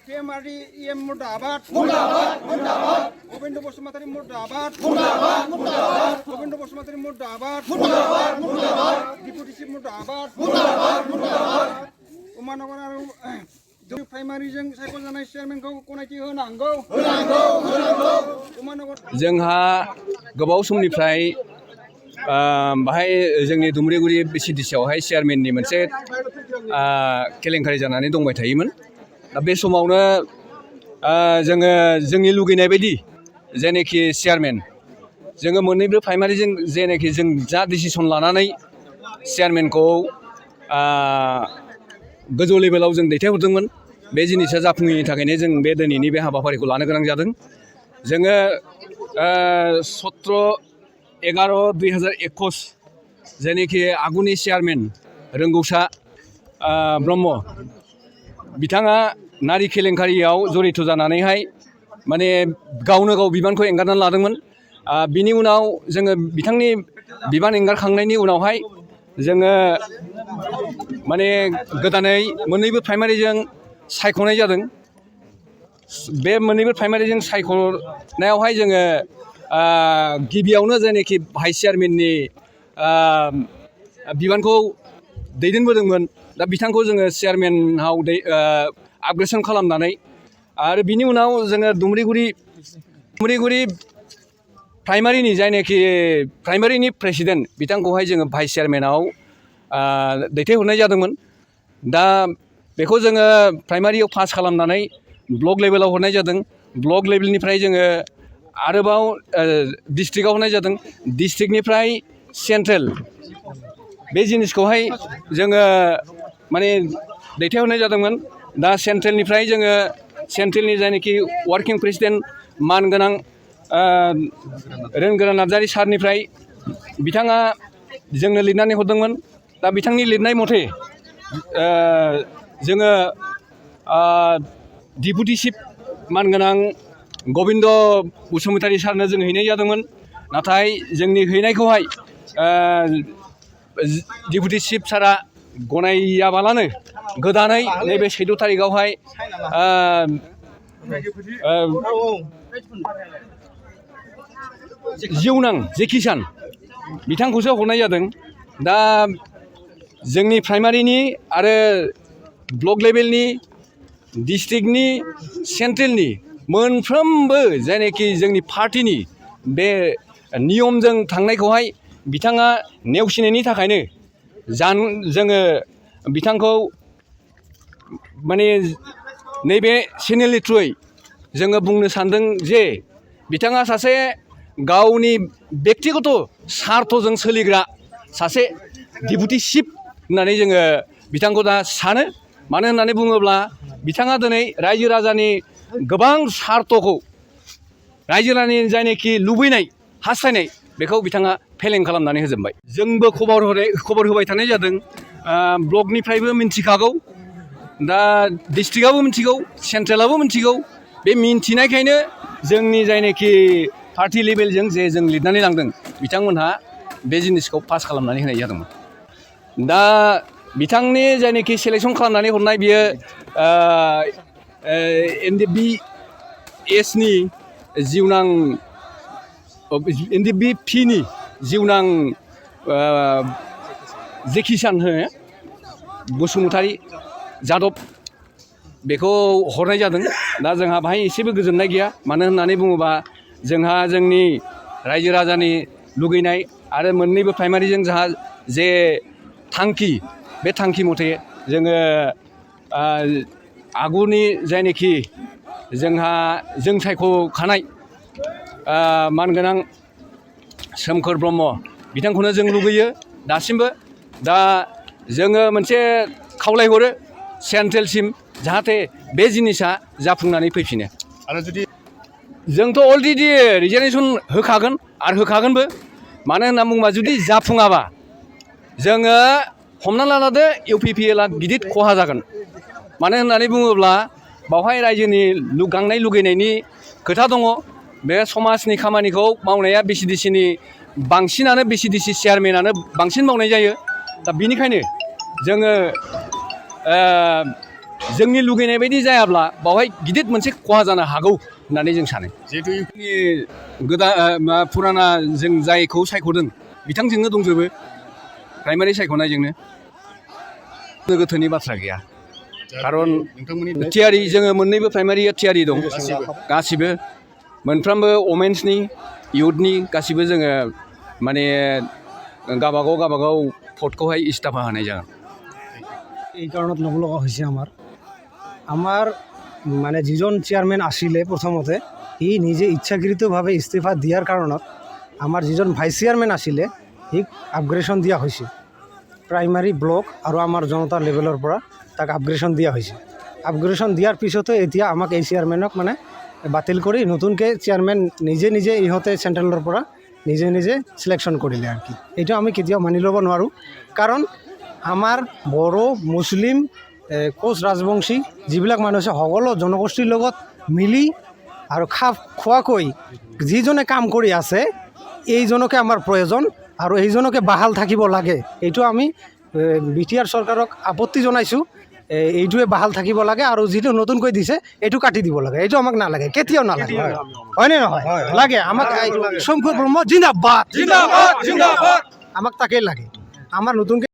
PMRD EM मुर्दाबाद गोविंद बसुमतारी मुर्दाबाद गोविंद बसुमतारी मुर्दाबाद डिपुटी चिफ मुर्दाबाद उमानगर आरो प्राइमारिजों सायख'जानाय चेयारमेनखौ गनायथि होनांगौ जोंहा गोबाव समनिफ्राय बाहाय जोंनि दुमरिगुरि VCDC आवहाय चेयारमेननि मोनसे केलेंकारि जानानै दंबाय थायोमोन। दा बे समावनो जोङो जोंनि लुगैनाय बायदि जेनेखि चेयारमेन जोङो मोननैबो प्राइमारिजों जेनेखि जों जा डिसिसन लानानै चेयारमेनखौ गोजौ लेभेलाव जों दैथायहरदोंमोन बे जिनिसा जाफुङैनि थाखायनो जों बे दिनैनि बे हाबाफारिखौ लानो गोनां जादों। जोङो 17/11/2021 जेनेखि आगुनि चेयारमेन रोंगौसा ब्रह्म बिथाङा नारि केलेंकारियाव जड़ित जानानैहाय माने गावनो गाव बिबानखौ एंगारनानै लादोंमोन। बिनि उनाव जोङो बिथांनि बिबान एंगारखांनायनि उनावहाय जोङो माने गोदानै मोननैबो प्राइमारिजों सायख'नाय जादों। बे मोननैबो प्राइमारिजों सायख'नायावहाय जोङो गिबियावनो जेनेखि भाइस चेयारमेननि बिबानखौ दैदेनबोदोंमोन। दा बिथांखौ जोङो चेयारमेनाव आपग्रेसन खालामनानै आरो बिनि उनाव जोङो दुमरिगुरि प्राइमारिनि जायनाखि प्राइमारिनि प्रेसिडेन्ट बिथांखौहाय जोङो भाइस चेयारमेनाव दैथायहरनाय जादोंमोन। दा बेखौ जोङो प्राइमारियाव पास खालामनानै ब्लक लेभेलाव हरनाय जादों। ब्लक लेभेलनिफ्राय जोङो आरोबाव डिस्ट्रिक्टआव हरनाय जादों। डिस्ट्रिक्टनिफ्राय सेन्ट्रेल बे जिनिसखौहाय जोङो माने दैथायहरनाय जादोंमोन। दा सेन्ट्रेलनिफ्राय जोङो सेन्ट्रेलनि जायनाखि वार्किं प्रेसिडेन्ट मानगोनां रोनगोरा नार्जारि सारनिफ्राय बिथाङा जोंनो लिरनानै हरदोंमोन। दा बिथांनि लिरनाय मथे जोङो डिपुटि चिफ मानगोनां गोविंद बसुमतारी सारनो जों हैनाय जादोंमोन। नाथाय जोंनि हैनायखौहाय डिपुटि चिफ सारा गनायाबालानो गोदानै नैबे 14 थारिखआवहाय जिउनां जेखिसान बिथांखौसो हरनाय जादों। दा जोंनि प्राइमारिनि आरो ब्लक लेभेलनि डिस्ट्रिक्टनि सेन्ट्रेलनि मोनफ्रोमबो जायनाखि जोंनि पार्टिनि बे नियमजों थांनायखौहाय बिथाङा नेवसिनायनि थाखायनो जोङो बिथांखौ माने नैबे चेनेलनि थ्रुयै जोङो बुंनो सानदों जे बिथाङा सासे गावनि बेक्तिगत सार्थजों सोलिग्रा सासे डिपुटि चिफ होननानै जोङो बिथांखौ दा सानो। मानो होननानै बुङोब्ला बिथाङा दिनै रायजो राजानि गोबां सार्थखौ रायजो राजानि जायनाखि लुबैनाय हास्थायनाय बेखौ बिथाङा फेलें खालामनानै होजोबबाय। जोंबो खबर होबाय थानाय जादों। ब्लकनिफ्रायबो मिन्थिखागौ, दा डिस्ट्रिक्टआबो मिन्थिगौ, सेन्ट्रेलाबो मिन्थिगौ। बे मिन्थिनायखायनो जोंनि जायनाखि पार्टि लेभेलजों जे जों लिरनानै लांदों बिथांमोनहा बे जिनिसखौ पास खालामनानै होनाय जादोंमोन। दा बिथांनि जायनाखि सेलेक्सन खालामनानै हरनाय बियो NDBSनि जिउनां NDBPनि जिउनां जेखिसान होनो बसुमतारी जादब बेखौ हरनाय जादों। दा जोंहा बाहाय एसेबो गोजोननाय गैया। मानो होननानै बुङोबा जोंहा जोंनि रायजो राजानि लुगैनाय आरो मोननैबो प्राइमारिजों जोंहा जे थांखि बे थांखि मथे जोङो आगुनि जायनाखि जोंहा जों सायख'खानाय मानगोनां सोमखोर ब्रह्म बिथांखौनो जों लुगैयो दासिमबो। दा जोङो मोनसे खावलायहरो सेन्ट्रेलसिम जाहाथे बे जिनिसा जाफुंनानै फैफिनो। आरो जुदि जोंथ' अलरेडि रिजार्भेसन होखागोन आरो होखागोनबो। मानो होनना बुङोबा जुदि जाफुङाबा जोङो हमना लादो UPPLआ गिदिर खहा जागोन। मानो होननानै बुङोब्ला बावहाय रायजोनि गांनाय लुगैनायनि खोथा दङ। बे समाजनि खामानिखौ मावनाया VCDCनि बांसिनानो VCDC चेयारमेनानो बांसिन मावनाय जायो। दा बिनिखायनो जोङो जोंनि लुगैनाय बायदि जायाब्ला बावहाय गिदिर मोनसे खहा जानो हागौ होननानै जों सानो जिहेतु गोदान फुराना जों जायखौ सायख'दों बिथांजोंनो दंजोबो प्राइमारि सायख'नायजोंनो गोथोनि बाथ्रा गैया खारन थियारि जोङो मोननैबो प्राइमारिया थियारि दं गासिबो मोनफ्रोमबो वमेन्सनि इउथनि गासिबो जोङो माने गावबागाव भटखौहाय इस्ताफा होनाय जागोन এই কাৰণত ল'ব লগা হৈছে আমাৰ মানে যিজন চেয়াৰমেন আছিলে প্ৰথমতে সি নিজে ইচ্ছাকৃতভাৱে ইস্তিফা দিয়াৰ কাৰণত আমাৰ যিজন ভাইচ চেয়াৰমেন আছিলে সিক আপগ্ৰেডেশ্যন দিয়া হৈছে প্ৰাইমাৰী ব্লক আৰু আমাৰ জনতা লেভেলৰ পৰা তাক আপগ্ৰেডেশ্যন দিয়া হৈছে আপগ্ৰেডেশ্যন দিয়াৰ পিছতো এতিয়া আমাক এই চেয়াৰমেনক মানে বাতিল কৰি নতুনকৈ চেয়াৰমেন নিজে ইহঁতে চেণ্ট্ৰেলৰ পৰা নিজে চিলেকশ্যন কৰিলে আৰু কি এইটো আমি কেতিয়াও মানি ল'ব নোৱাৰোঁ কাৰণ আমাৰ বড়ো মুছলিম কোচ ৰাজবংশী যিবিলাক মানুহ আছে সকলো জনগোষ্ঠীৰ লগত মিলি আৰু খাপ খোৱাকৈ যিজনে কাম কৰি আছে এইজনকে আমাৰ প্ৰয়োজন আৰু এইজনকে বাহাল থাকিব লাগে এইটো আমি বিটিআৰ চৰকাৰক আপত্তি জনাইছোঁ এইটোৱে বাহাল থাকিব লাগে আৰু যিটো নতুনকৈ দিছে এইটো কাটি দিব লাগে এইটো আমাক নালাগে কেতিয়াও নালাগে হয়নে নহয় লাগে আমাক শংকৰ ব্ৰহ্ম জিন্দাবাদ আমাক তাকেই লাগে আমাৰ নতুনকৈ